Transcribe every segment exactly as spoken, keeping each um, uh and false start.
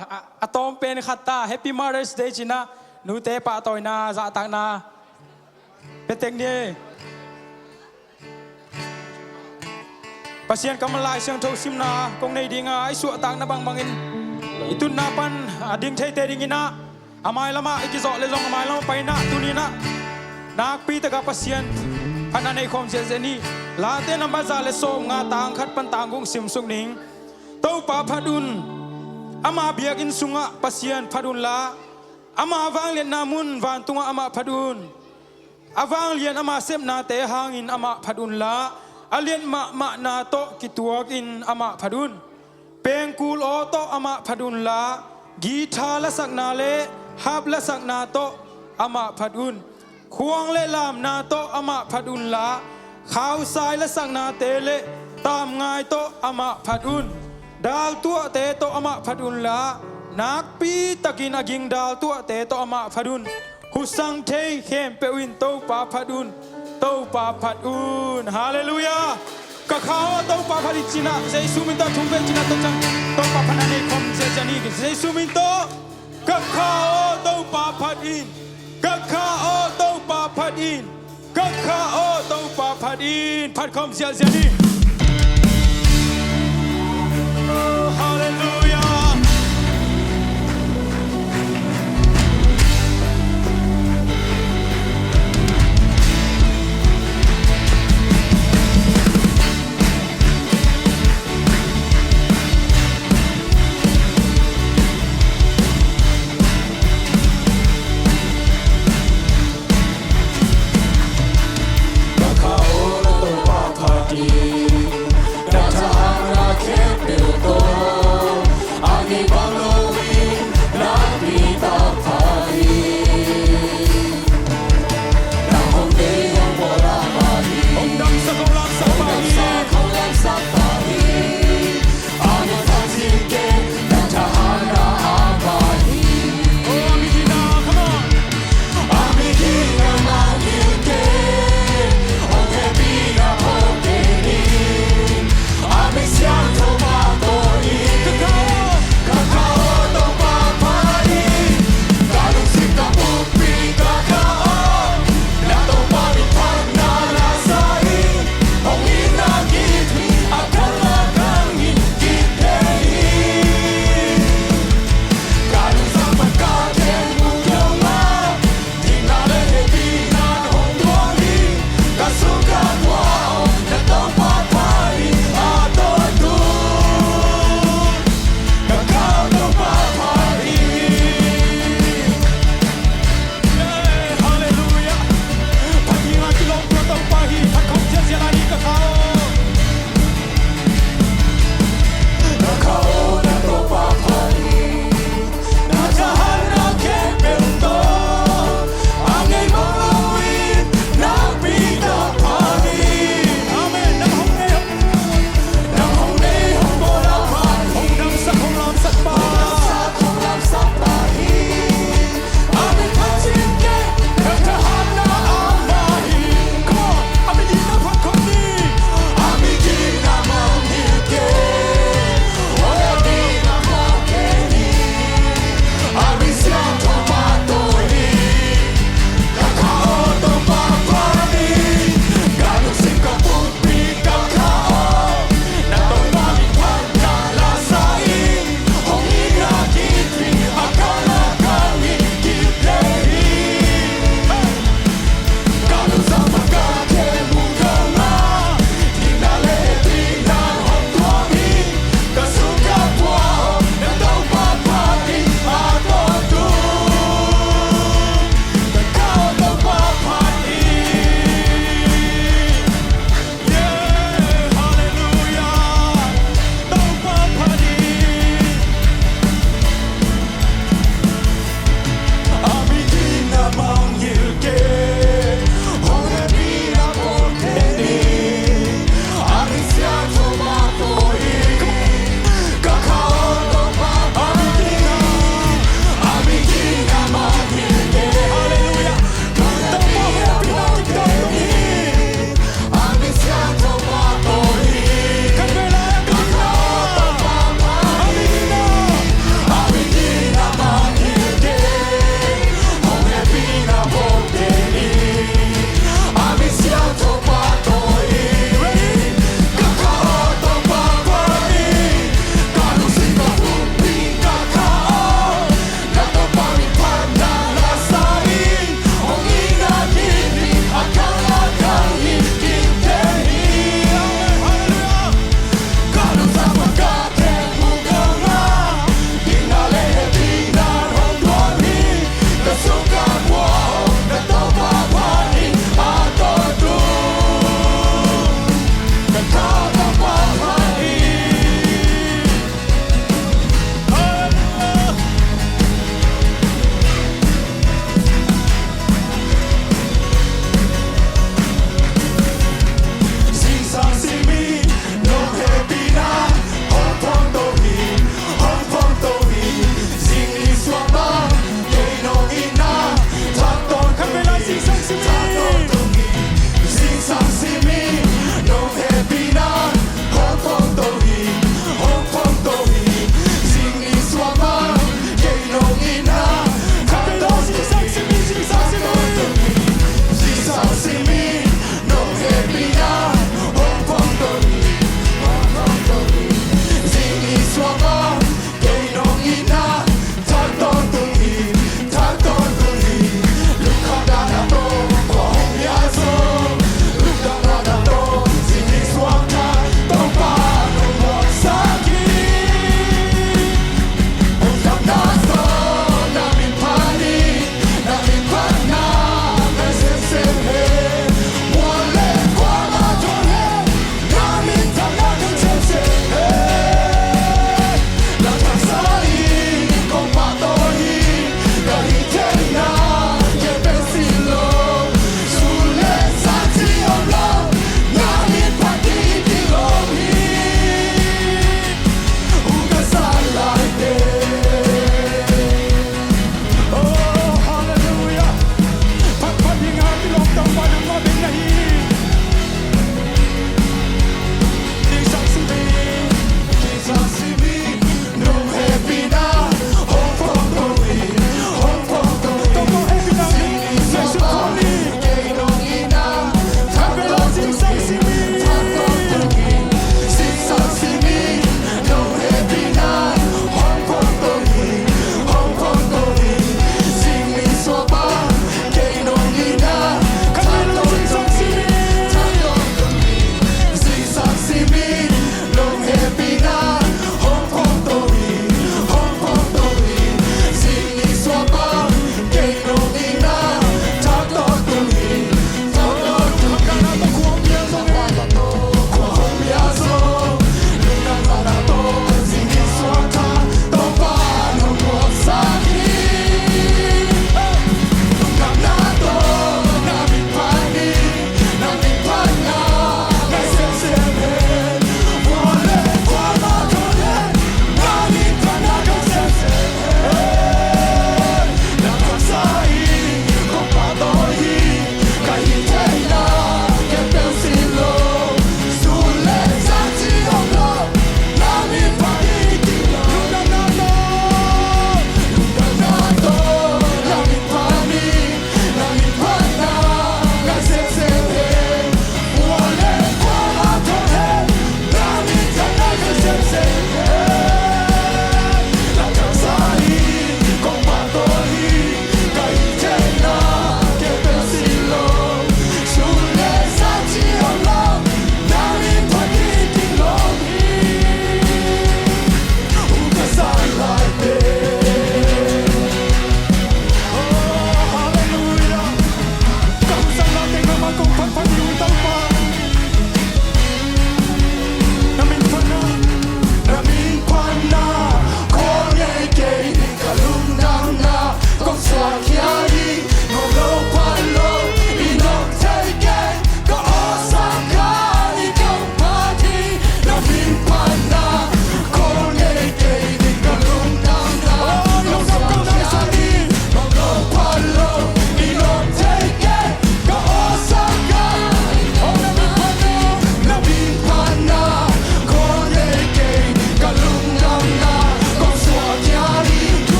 A, a tawm pen khat ta, Happy Mother's Day cinah nute pahtawina zahtakna pia tek ni. Pasian kammal Lai Siangtho simna kong nei dinga i suahtakna bangbangin i tunna pan a ding theite dinginah a mailamah i kizawh le zong a mailamah painah tuninah nakpi takah Pasian phatna nei khawm ziahziah ni. Late nambat za le sawm nga tang khat pan tang guk simsuk ning. Topa phat un. Ama biakinn sungah Pasian phat unla, ama vangliatna mun vantungah amah phat un. A vanglian ama sepnate hangin amah phat unla, a lian mahmahna tawh kituakin amah phat un. Pengkul aw tawh amah phat unla, guitar lasakna le harp lasakna tawh amah phat un. Khuang le lamna tawh amah phat unla, khausai lasaknate le tamngai tawh amah phat un. Daltuahte tawh amah phat unla, nakpi takin a ging daltuahte tawh amah phat un. Husang thei khempeuh in Topa phat un. Topa phat un. Halleluiah. Ka kha aw Topa phat in cinah Jesu min tawh thum vei cinah tawh ciang Topa phatna nei khawm ziahziah ni. Jesu min tawh. Ka kha aw Topa phat in. Ka kha aw Topa phat in. Ka kha aw Topa phat in. Phat khawm ziahziah ni. Halleluiah. Ka kha aw Topa phat in. Na thahatna khempeuh tawh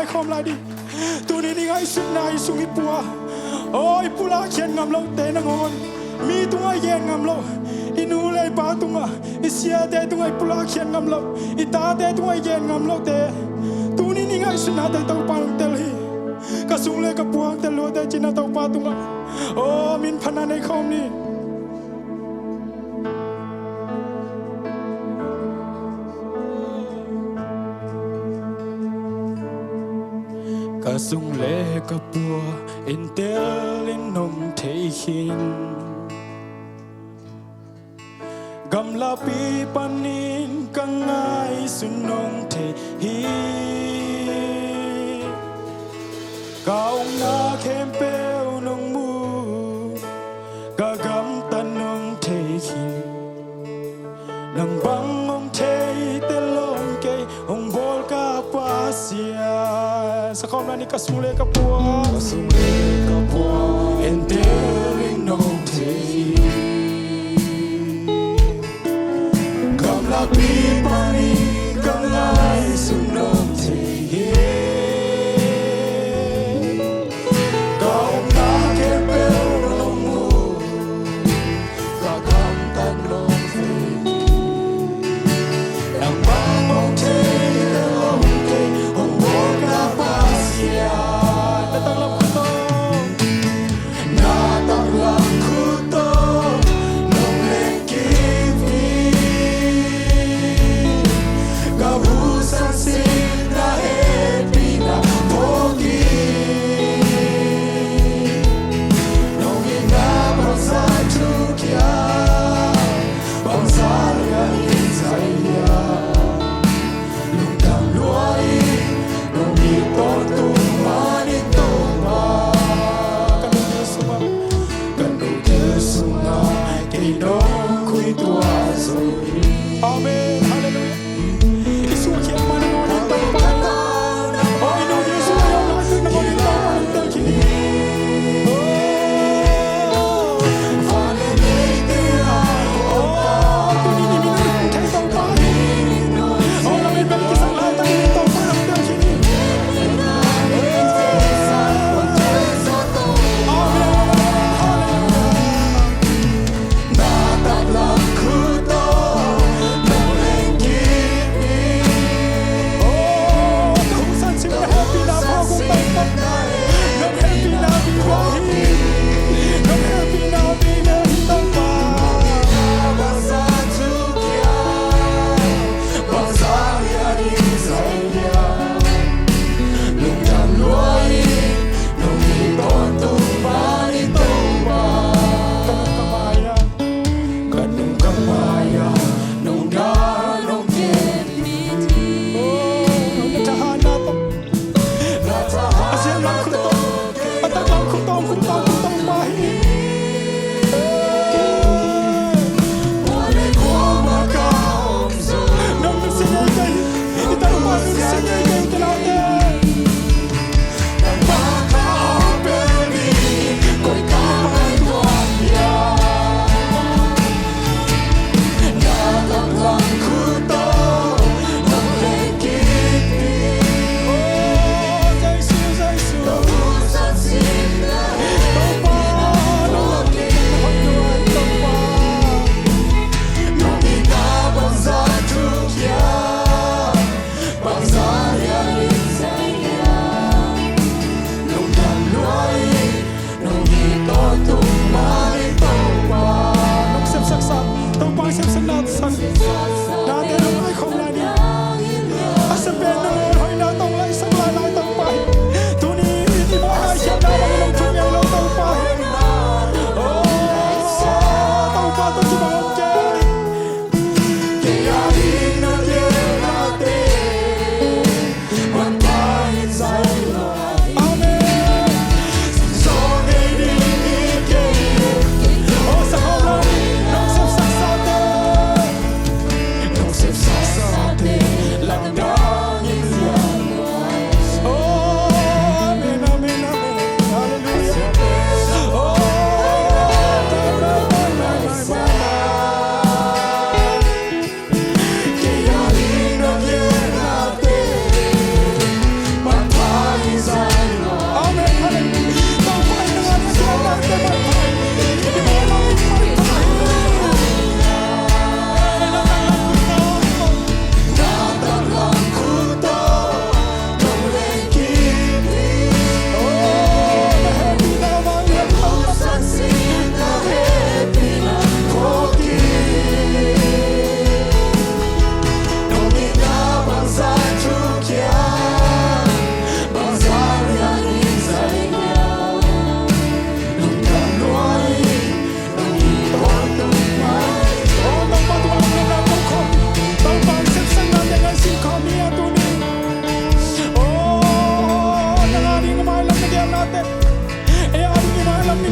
Khawm lai dih. Tuni ni ngaihsutna i sung i pua, aw, i pulak khian ngam lote nangawn, mi tungah i gen ngam lo, i nu le i pa tungah, i siate tungah i pulak khian ngam lo, i tate tungah i gen ngam lote, tuni ni ngaihsutnate Topa hong tel hi. Ka sung le ka pua hong tel luate cihna Topa tungah, aw, min phatna nei khawm ni. Ka sung le ka pua in tel in nong thei khin, gamlapi panin ka ngaihsun nong thei hi. Ka omna khempeuh nong mu, ka gamtat nong thei khin. Nang bang hong thei tel lawm kei, hong bawl ka Pasian. Sa khawm lai ni. Ka sung le ka pua, ka sung le ka pua, en tel in nong thei hi. Gamlapi panin ka ngaihsun nong thei hi. Ka om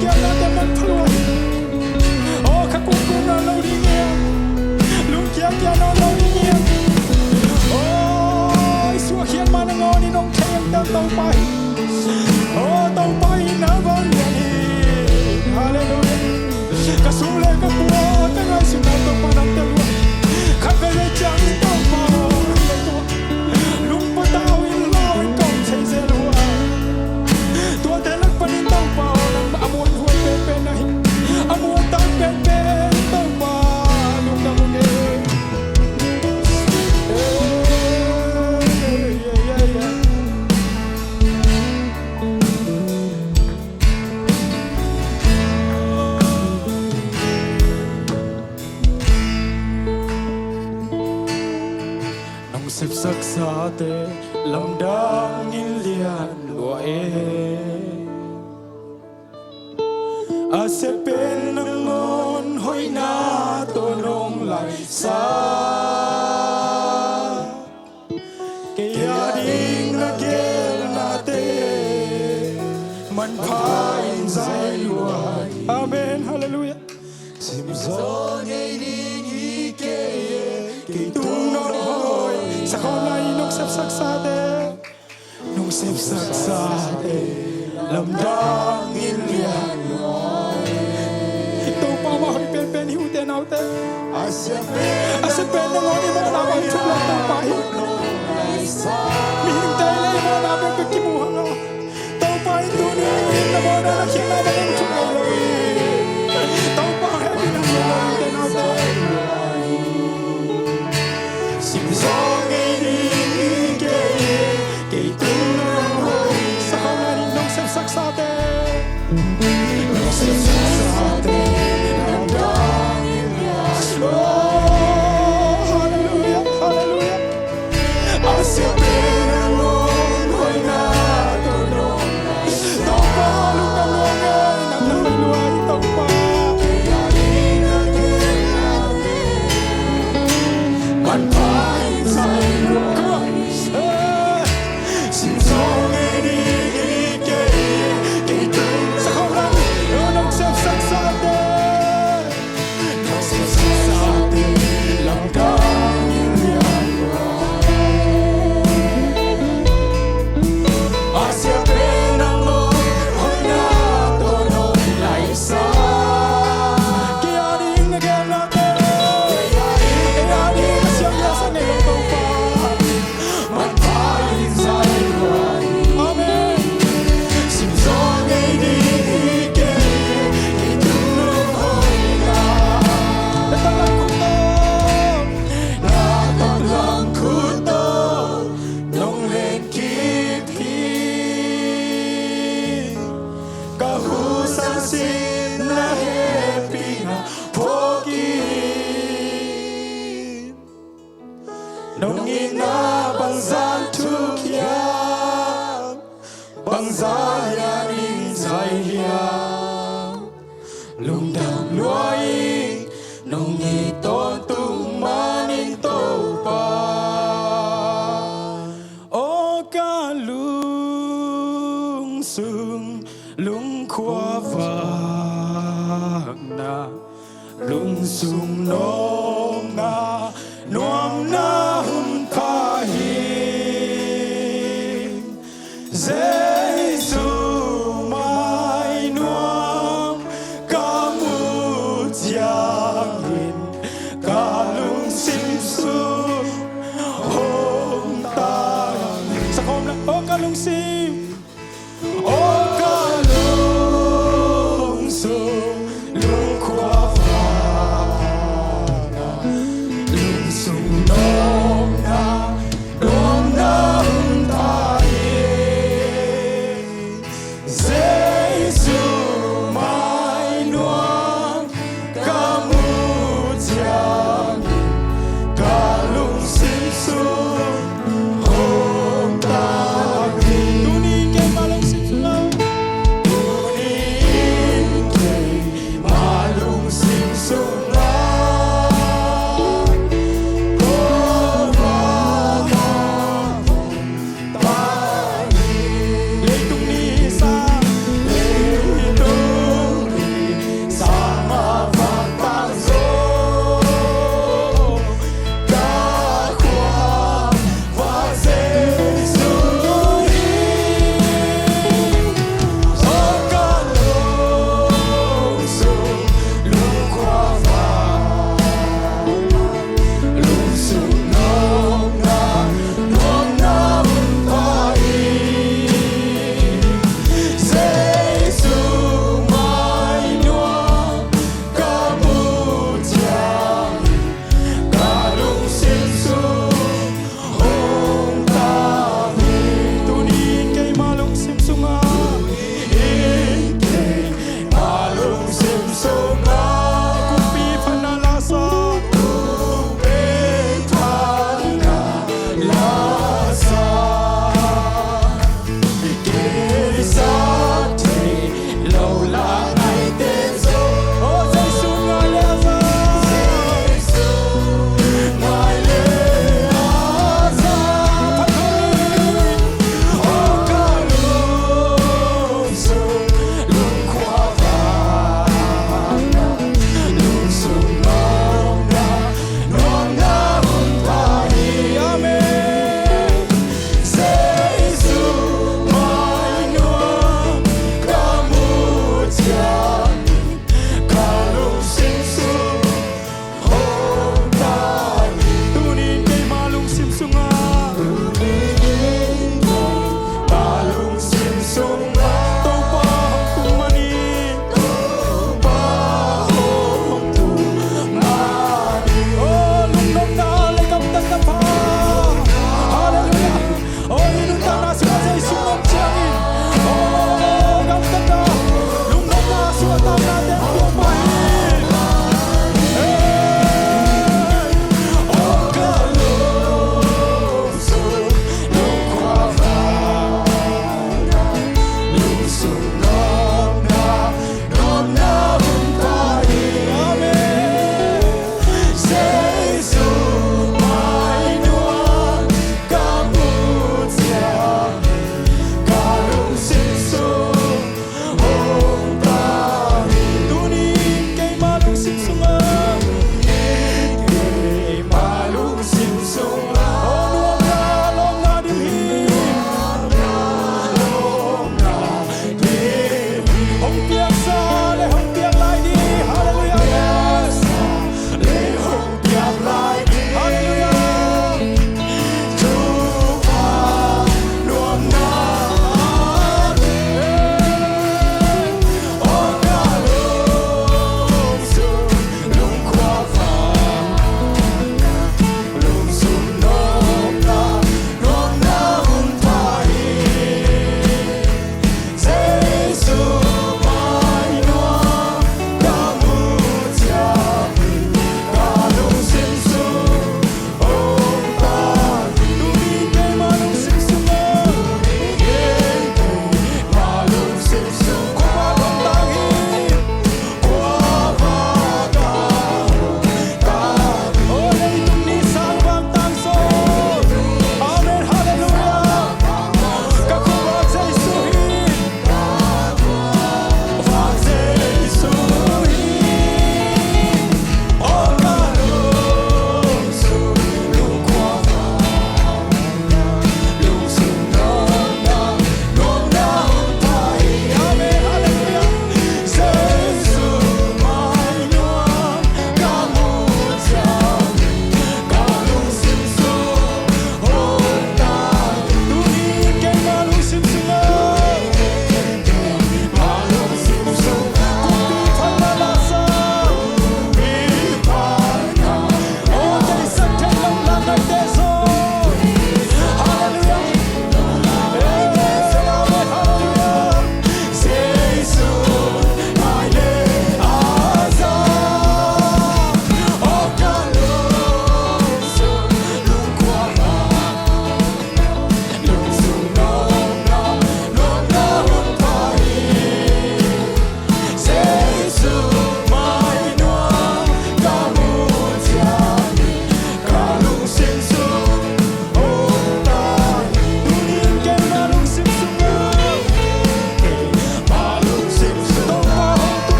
Kiatnate manpha lua hi. Aw, kha kumkum nawn lo ding hiam? Lungkiakia nawn lo ding hiam? Aw, i suahkhiat ma nangawn in hong thei hong tel Topa hi. Aw, Topa in a vang lian hi. Halleluiah. Ka sung le ka pua, ka ngaihsutna Topa nang tel uh a, khat veve ciangin Topa hong tel uh a, lungpatau in lau in kong thei zel uh a, tuate lak panin Topa aw, nang a muanhuai penpen na hi. A muantak penpen Topa lungdam ung e. Nong sepsaksate lamdang in lian lua e. A sia pen nangawn hoihna tawh nong laisak. Kei a ding na gelnate manpha in zai lua hi. Amen. Halleluiah. Simzaw ngei ding hi kei e, kei tung nong hoi. Sakhawmna in nong sepsaksate, nong sepsaksate lamdang in lian lua e. Topa mah hoih penpen hi, ute naute. A sia pen nangawn i mawhna bang thuk lo Topa hi. Mihingte le i mawhna bekbek kimu hang a, Topa in tuni in na mawhna na khiatna bang hong thuk lo hi. Topa hehpihna hi, ute naute. Simzaw ngei ding hi kei e, kei tung nong hoi. Sakhawmna in nong sepsaksate, nong sepsaksate lamdang in lian lua e. Oh, halleluiah, halleluiah. A sia pen nangawn hoihna tawh nong laisak. Topa lungdam lua e, nang na hoih lua hi Topa. Kei a ding na gelnate manpha in zai lua hi. Come on. Eh. Simzaw ngei ding hi kei e, kei tung. Sakhawmna in nong sepsaksate, nong sepsaksate lamdang in lian lua e. A sia pen nangawn hoihna tawh nong laisak. Kei a ding na gelnate, kei a ding na siangthosak ngei lo Topa, manpha in zai lua hi. Amen. Simzaw ngei ding hi kei e, kei tung nong hoihna. Na taklam khut tawh, na taklam khut tawh nong lenkip hi. Ka hu sangsin na hehpihna phawk in. Nong itna bangzah thuk hiam, bangzah lianin zai hiam, lungdam lua ing, nong it tawntung manin Topa. Aw ka lungsung lungkhuavakna, lungsung nawngah nuamna hun pha hi. Jesu mai nuam ka muh ciangin ka lungsim sung hong tang. Sakhawm na, aw ka lungsim, aw ka lungsung lungkhuavak.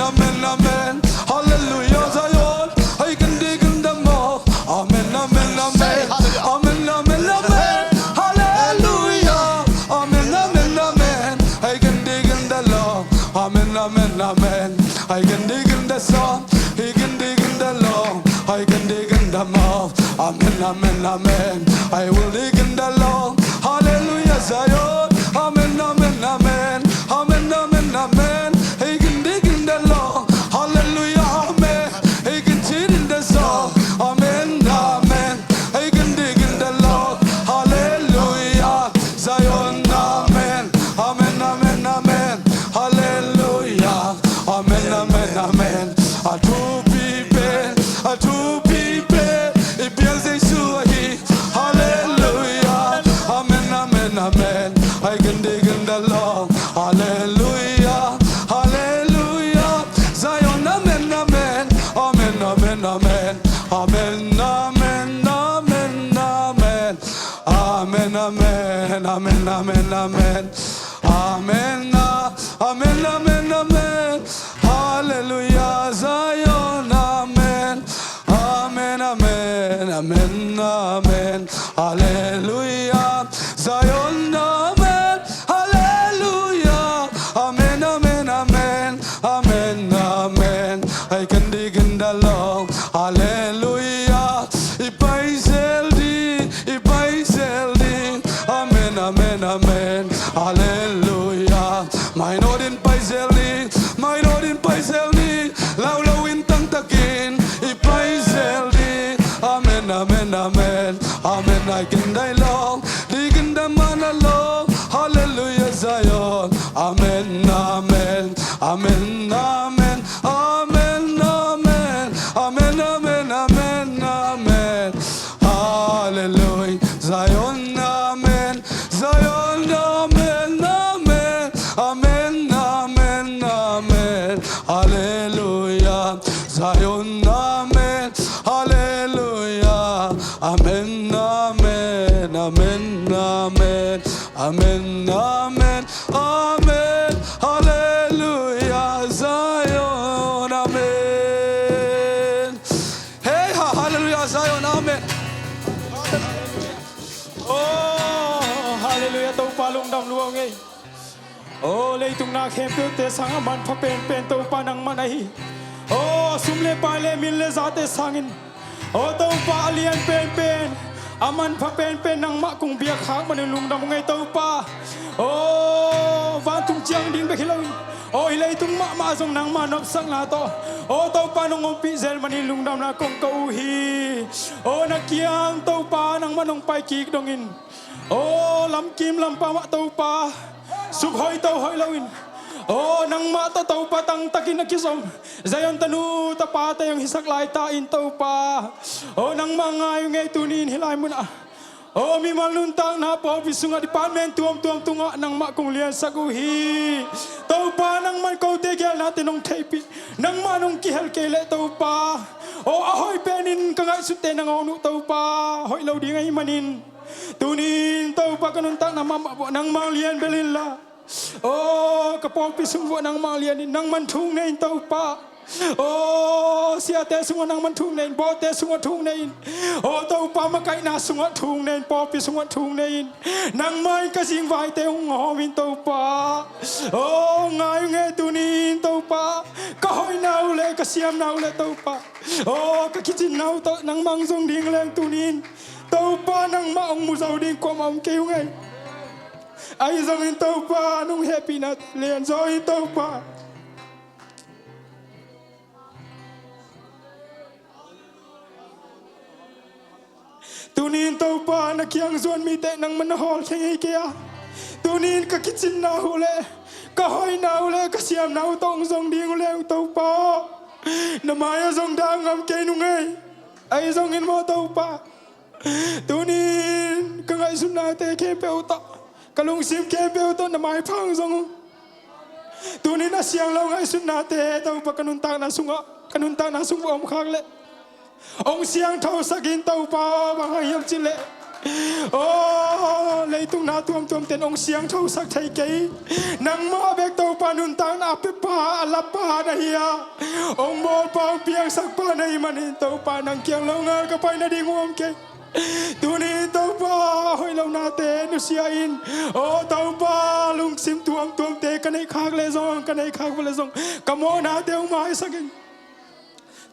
Amen, amen. Hallelujah, Zion. Hei ken ding ken dam maw. Amen, amen, amen. Say hallelujah. Amen, amen, amen. Hallelujah. Amen, amen, amen. Hei ken ding ken dam maw. Amen, amen, amen. Hei ken ding ken dam maw. Hei ken ding ken dam maw. Hei ken ding ken dam maw. Amen, amen, amen. Hei ken ding ken dam maw. Hallelujah, Zion. Amen, amen, amen. Amen, amen, amen. Hei ken ding ken dam maw. Hallelujah, amen. Hei ken ding ken dam maw. Amen, amen. Hei ken ding ken dam maw. Hallelujah. Zion, amen. Amen, amen, amen. Hallelujah. Amen, amen, amen. A thupi pen, a thupi pen i piang Jesu ahi. Hallelujah. Amen, amen, amen. Hei ken ding ken dam maw. Hallelujah. Hallelujah. Zion, amen, amen. Amen, amen, amen. Amen, amen, amen, amen. Amen, amen, amen, amen, amen. Amen, ah, amen, amen, amen. Hallelujah, Zion, amen. Amen, amen, amen, amen. Hallelujah, Zion, amen. Hallelujah, amen, amen, amen. Amen, amen. Hei ken ding ken dam maw. Hallelujah. I pai zel ding, i pai zel ding. Amen, amen, amen. Hallelujah. Mainawt in pai zel ding, mainawt in pai zel ding. Laulau in tangtakin i pai zel ding. Amen, amen, amen. Amen. Hei ken ding ken dam maw. Hallelujah, Zion. Amen, amen. Amen, amen. Amen, amen. Amen, amen, amen, amen. Hallelujah, Zion, amen. Zion, amen, amen. Amen, amen, amen. Hallelujah, Zion, amen. Hallelujah. Amen, amen, amen, amen. Amen, amen, amen. Hallelujah, Zion, amen. Hei ha, hallelujah, Zion, amen. Oh, hallelujah, Topa lungdam lua ung ei. Oh, leitung na khempeuhte sang a manpha penpen Topa nangmah na hi. Oh, sum le pai le min le zate sangin, oh Topa, a lian penpen, a manpha penpen nangmah kong biak khak manin lungdam ung ei Topa. Oh, vantung ciang ding bek hi loin, oh, hih leitung mahmah zong nangmah nopsakna tawh, oh Topa, nong ompih zel manin lungdamna kong ko uh hi. Oh, na kiang Topa nangmah nong pai kik dongin, oh, lamkim lampam ah Topa, suk hoih to hoih loin, oh, nangmah tawh Topa tangtakin a kizom Zion tanu tapate hong hisak laita in Topa, oh, nangmah ngai ung ei. Tuni in hih lai munah, oh, mimal nuntakna pawlpi sungah department tuamtuam tungah nangmah kong liansak uh hi. Topa, nangmah in kote geelnate nong theihpih, nangmah nong kihel kei leh Topa, oh, a hoih penin ka ngaihsutte nangawn uh Topa, hoih lo ding ahih manin, tuni in Topa, ka nuntakna mahmah vuah nangmah lian bel inla, oh, ka pawlpi sung vuah nangmah lian in, nangmah thuk nei in Topa. Oh, siate sungah nangmah thuk nei in, bawhte sungah thuk nei in. Oh Topa, makaihna sungah thuk nei in, pawlpi sungah thuk nei in. Nangmah in ka zingvaite hong hawm in Topa. Oh, ngai ung ei. Tuni in Topa, ka hoihna uh le ka siamna uh le Topa, oh, ka kicinna uh tawh nangmah hong zong ding leng tuni in Topa, nangmah hong mu zo ding kuamah om kei ung ei. Ahi zongin Topa, nong hehpihna lianzaw in Topa, tuni in Topa, na kiang zuan mite nangmah na hawlkhia ngei kei a, tuni in ka kicinna uh le ka hoihna uh le ka siamna uh tawh hong zong ding uh leng Topa, na mai-ah zong dah ngam kei nung ei. Ahi zongin maw Topa, tuni in ka ngaihsutnate khempeuh uh tawh, ka lungsim khempeuh uh tawh na maipha hong zong ung. Tuni in a siang lo ngaihsutnate Topa, ka nuntakna sungah, ka nuntakna sung vuah om khak leh hong siangthosak in Topa. Bang hang hiam cih leh Aw, leitung na tuamtuam ten hong siangthosak thei kei. Nangmah bek Topa nuntakna a pepa, a lapa na hi a, hong bawlpa, hong piangsakpa na hi manin Topa, nang kiang longal ka pai nading uh om kei. Tuni in Topa, hoih lo nate nusia in, aw Topa, lungsim tuamtuamte ka neih khak leh zong, ka neih khak vua leh zong, ka mawhnate hong maisak in.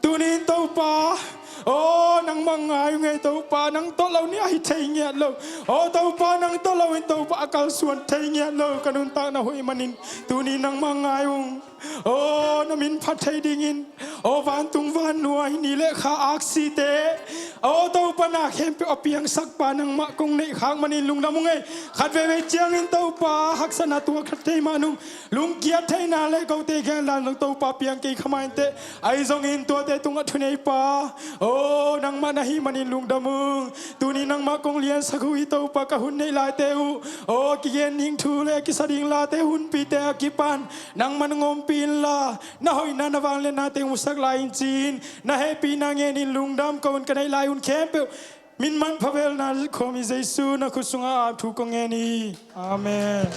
Tuni in Topa, aw nangmah ngai ung ei Topa, nang tawh lo nih a hi thei ngiat lo. Aw Topa, nang tawh lo in Topa, a kalsuan thei ngiat lo ka nuntakna hoih manin. Tuni in nangmah ngai ung. Aw na min phat thei dingin, aw vantung vannuai, ni le kha aksite, aw Topa, na khempeuh a piangsakpa nangmah kong neih khak manin lungdam ung ei. Khat veivei ciangin Topa, haksatna tuak khat thei mah nung, lungkiat theihna le kote geldan zong Topa piang kei kha mah inteh. Ahi zongin tuate tungah thuneipa, aw nangmah na hih manin lungdam ung. Tuni nangmah kong liansak uh hi Topa, ka hun neih laite uh, aw kigen ding thu le kisa ding late hunpite a kipan nangmah nong ompih inla, na hoihna na vangliatnate hong musak lai in ci-in, na hehpihna ngenin lungdam ko un, ka neih lai hun khempeuh min manpha velna khawm hi. Jesu na khut sungah ap thu kong ngen hi. Amen.